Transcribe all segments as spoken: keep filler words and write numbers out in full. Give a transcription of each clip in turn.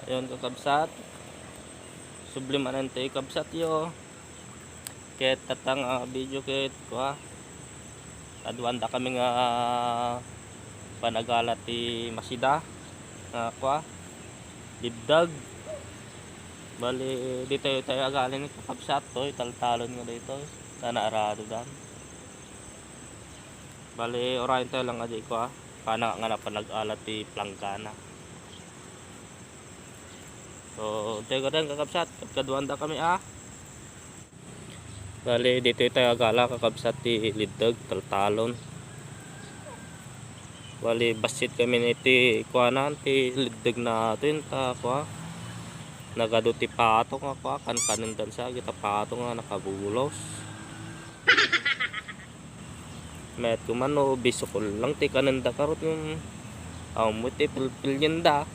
Ayun, kakabsat. Subli manen ti kabsat yo. Ket tatang a video ket kua. Kaduanda kami nga panagala ti masida nga kua. Dibdag. Bali, ditoy tayo agalin kakabsat toy, taltalon nga ditoy. Sana arado dan. Bali, orayen tayo lang adi ko, ah. Pana nga napanag-ala ti planggana. So, tayo gadan, kakabsat. Kadkaduanda kami, ah. Bali, ditoy tayo agala, kakabsat, ti liddeg, taltalon. Bali, bassit kami iti kuanan, ti liddeg natin, ta, kua. Nagadu ti patong, ah, kua, kankanen dansa, kita patong, ah, nakabulos. Met ko man no, bisukol lang ti kanenda karot yung awan mo ti pilpil yenda.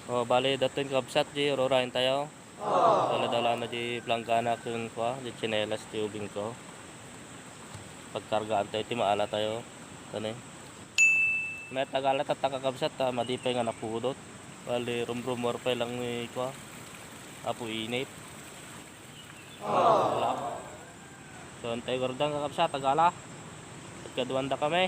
O, bali, datoy kabsat, di rurayan tayo. Dala-dala na di planggana kun kua, di tsinelas ti ubing ko. Pagkargaan tayo, ti maala tayo. Tani. Met agala tatta kakabsat, ta, madipay nga napudot. Bali, rumrumor pay lang ni kua. Apo init. Wala. So, antay gardan kakabsat, agala. Pagkaduanda kami.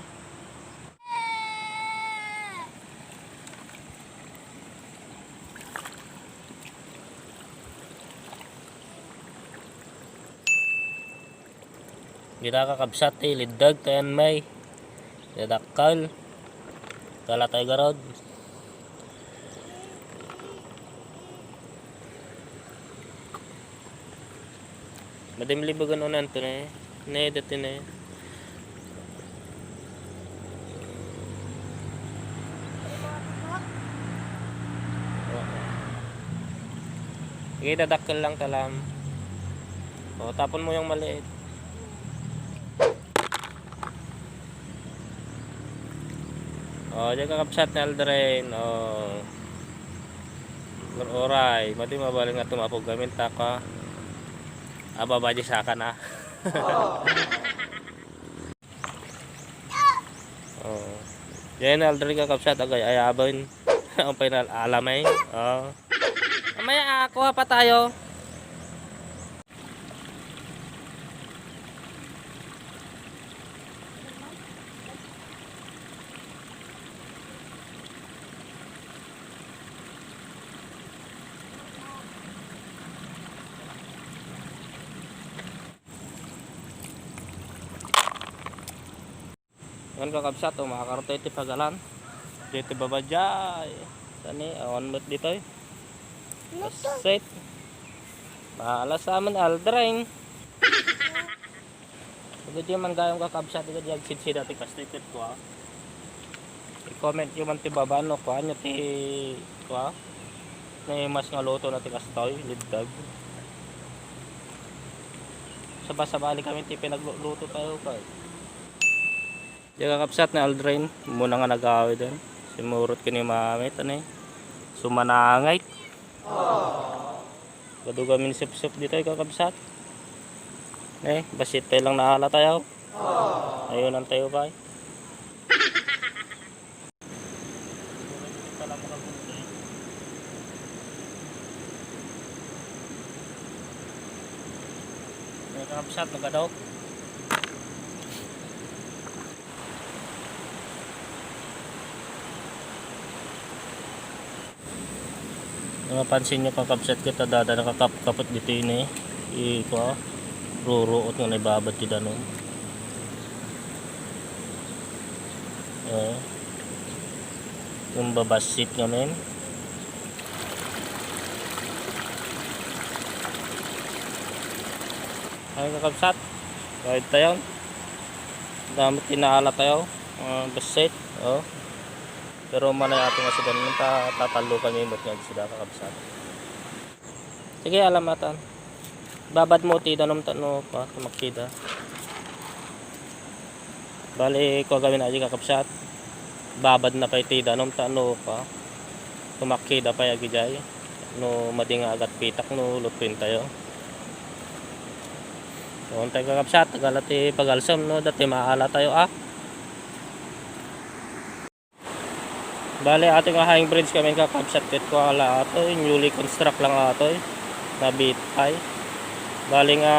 Gita kakabsat, eh, liddeg, tayan may. Dadakkel. Kalatay garod. Madimlibugan unan to ne. Ne, dati ne. Sige, dadakkel lang talam. O, tapon mo yung maliit. O, diyan kakabsat ni Aldrin. O. Ur-, uray, madi mabalin nga tumapog kami, taka. Ababa di saka na. O. Diyan Aldrin kakabsat, agay, ayabon. Ang final alamay. O. Mamaya, ah, kuha pa tayo. Yan, kakabsat, o, makakaroon tayo ti pagalan. Dito babadya, eh. Sani, awan met dito, eh. Set. Bahala sa amin, Aldrin. Ito di man gayong kakabsat, ito di agsidsida ti kastoy ket ko, ah. I-comment nyo man ti baba no kuan nyo ti kua. Nay mas nga luto na ti kastoy, liddeg. Sabasabali kami ti pinagluluto tayo kay. Diyan kakabsat ni Aldrin, muna nga nagawid din. Simurot ko ni Mami, ito ni. Sumanangay. Gadugamin sipsip dito, kakabsat. Eh, basit tayo lang naala tayo. Ayun ang tayo, bay. May kakabsat, nagadaw. Mapansin nyo, kakabsat, ket adda nakakapkapot ditoy ni, i-, kua, ruruot nga naibabad ti danum. Eh. Yung babassit ngamin. Ay, kakabsat. Kahit tayo. Dami tinaala tayo. Ah, bassit. Oh. Pero manay ating asidan, ta-, tatallo kami, imot nga sida, kakabsat. Sige, alamatan. Babad mo ti danum ta no pa, makida. Bali, kua gawin aja, kakabsat. Babad na pay ti danum ta no pa. Tumakida pay agijay. No madi nga agatpitak no luttuin tayo. Noon tayo, kakabsat, tagala ti pagalsem, no, dati maala tayo, ah. Bali, ato nga hanging bridge kami, kakabsat, ket kuala ato, newly construct lang ato, nabitay. Bali nga,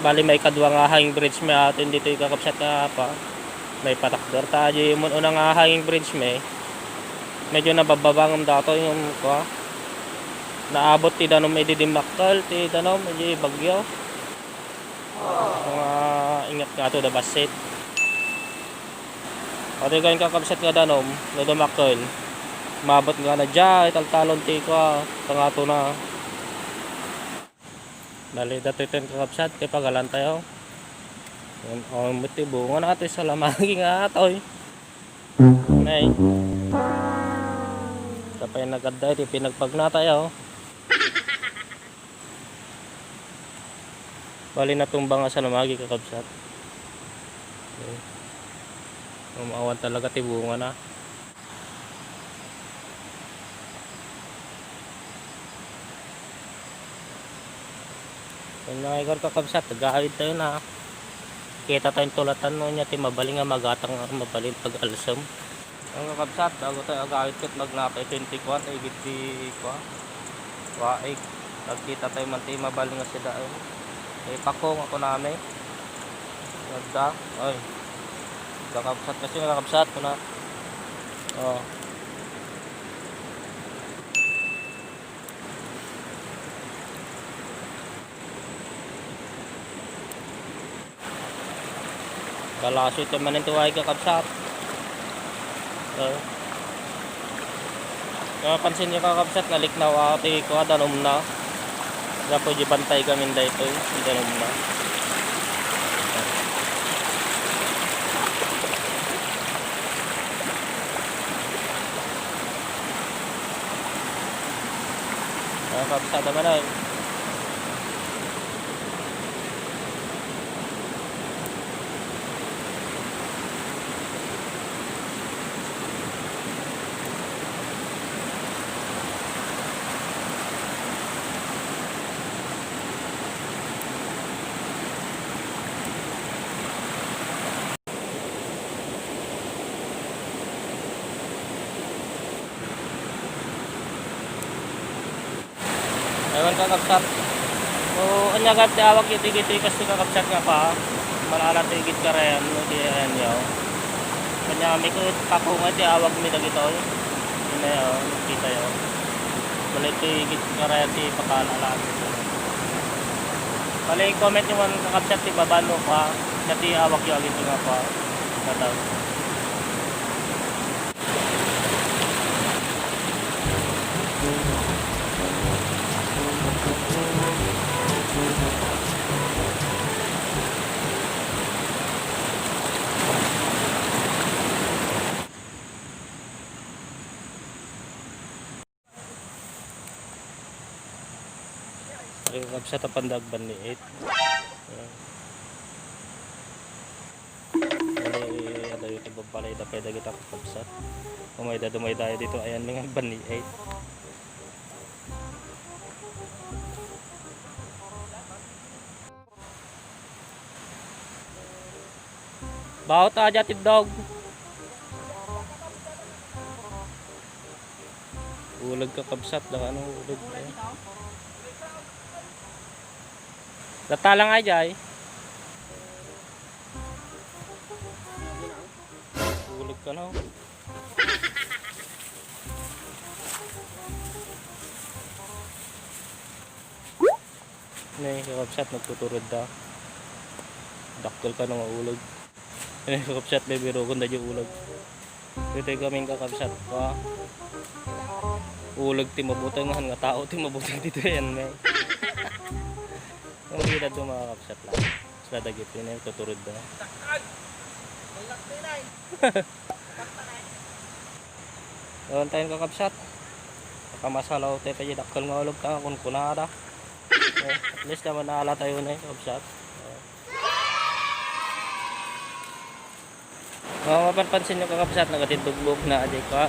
bali may kadua nga hanging bridge may ato dito, kakabsat, nga pa. May patakder ta, di mo una nga hanging bridge may. Medyo nabababangam dato yung, kuha. Naabot ti danom, idi dimmakkel, ti danom, idi bagyo. Mga ingat nga ato da bassit. Pati kayong kakabsat nga danom, no dumakkel. Mabot nga na dya, italtalon ti kwa, tangato na. Bali, datoy ten kakabsat, kay pagalan tayo. On, on, ti bunga na atoy salamagi nga atoy. Nay. Sapay nagadday, ti pinagpagna tayo. Bali, natumba nga salamagi, kakabsat. Okay. Umaawan talaga ti bunga na. Kanya nga ikar, kakabsat, gawid tayo na. Kita tayong tulatan no niya ti mabalin nga magatang, mabalin pag-alsem. Ang kakabsat, bago tayo agawid ket magnapay twenty-one, igid ti kwa. Waig. Nagkita tayo man ti mabalin nga sida, eh. Eh, pakong ako nami. Nagda. Oy. Kakabsat kasi, kakabsat ko na. Oh. Kalaso ito man ito ay kakabsat. So, mapansin nyo kakabsat, naliknaw ako ti kuha, danom na. Gapu di bantay kami daytoy, ti danom na. Mga kabsat naman ay. Ewan, kakabsat. O, anya gat ti awag iti, iti kas ti kakabsat nga pa. Malala ti igid karayan, no, di ayan yaw. Kanya mi ko, pakunga ti awag mi dagitoy. Ina yaw, kita yaw. Bali ti igid karayan ti pakala lang. Bali, comment nyo man, kakabsat, ti baba, no, pa. Sa ti awag yaw, agito nga pa. Nataw. Ay, kabsat, apan dagban ni eight. Ayan. Bali, adayo ti babbalay da pay dagita kakabsat. Umayda, dumaydayo dito, ayan, nga banliay. Baot a, dya ti dog. Ulag kakabsat, da ano, ulag, eh. Datalang ay, jay. Ulag ka na, oh. Ne, kakabsat, nagtuturod da. Dakkel ka na nga ulag. Ne, kakabsat, bibirokon da di ulag. Dito kaming kakabsat pa. Ulag ti mabuteng, han nga tao ti mabuteng dito yan, may. Ang gilad do, mga kabsat lang. Sila dagiti na tuturod da. Ewan tayo, kakabsat. Nakamasalaw tayo pa di dakkel nga ulag ka, kunkunada. Eh, at least naman naala tayo na, eh, kabsat. Oh. Oh, mapanpansin nyo, kakabsat, nagatidugbog na di ka,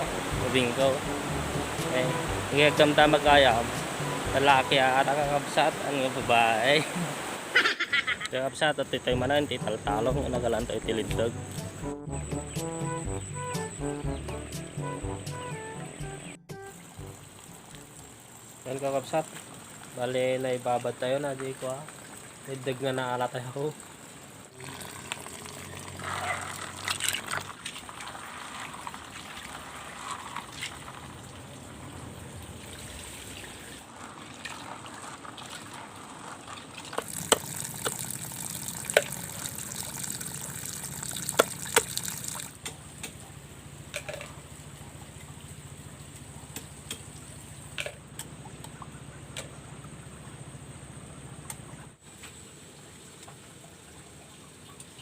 ubingkaw. Eh, hindi nagdamdamag ayam. Lalaki, ah, ata kakabsat, ano nga babae? Kakabsat, adtoy tayo manen ti taltalong, nagalantayo ti liddeg. Yan, kakabsat. Bale, naibabad tayo na, di ko, ah. Liddeg nga naalatayo.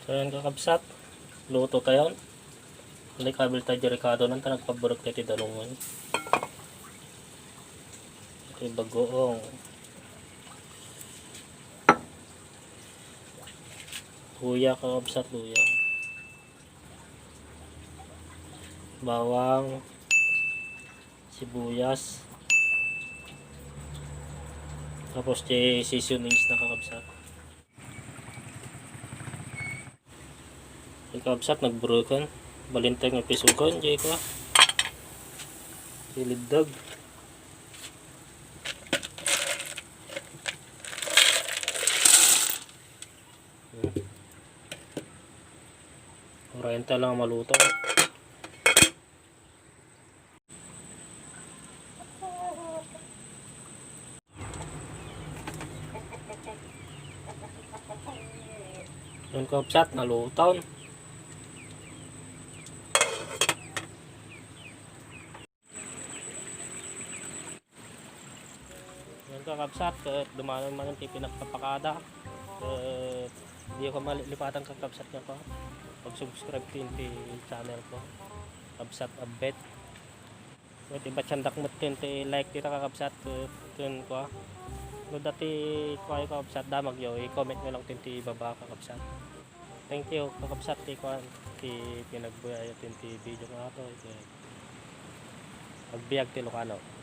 So, yan, kakabsat. Luto tayo. Balik, kabil tayo delikado nan, ta nagpaburek tayo ti danumon. Iti bagoong. Luya, kakabsat, luya. Bawang, sibuyas. Tapos, ti seasonings na, kakabsat. Ti kakabsat, nagburuken. Balintay nga pisukan, di ko. Ti liddeg. Urayan ta lang maluto. Yan, kakabsat, naluto. Yan, kakabsat, ket dumano man ti pinagpapakada. Ket diyo ko malipatan, kakabsat, nga pa pag-subscribe ti, ti channel ko, Kabsat Abbet. Ket ibatyandak met ti like dita, kakabsat, ket ken kua. No dati kua, kakabsat, damagyo, i-comment nyo lang ti ibaba, kakabsat. Thank you, kakabsat, ti kua, ti pinagbuyayo ti video nga ato, ket agbiag ti Ilocano.